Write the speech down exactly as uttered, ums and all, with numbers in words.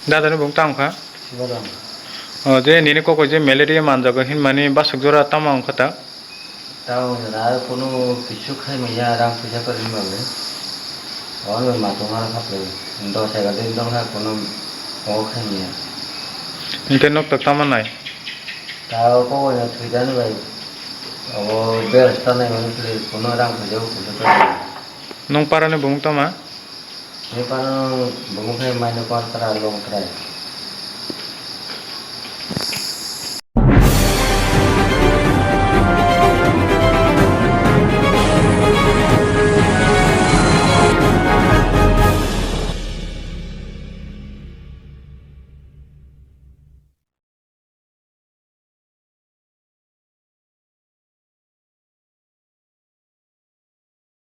Dada ni bung tamo kha? Sibaram. O, je nini koko je malaria manjago hinmani basuk jora tamo wngkha ta? Tamo jora kuno kichu khai maya rang puisa parin babe. Ono matung hara khape. Dos egar din dong ha kuno o khai maya. Hingke nok tak tamo nai? Ta koko na thuidani bai. Abo bel stanai mani khle kuno rang puisa o puisa parin. Nung parani bung tama? Ni parano bung khai mani kor tara long trai.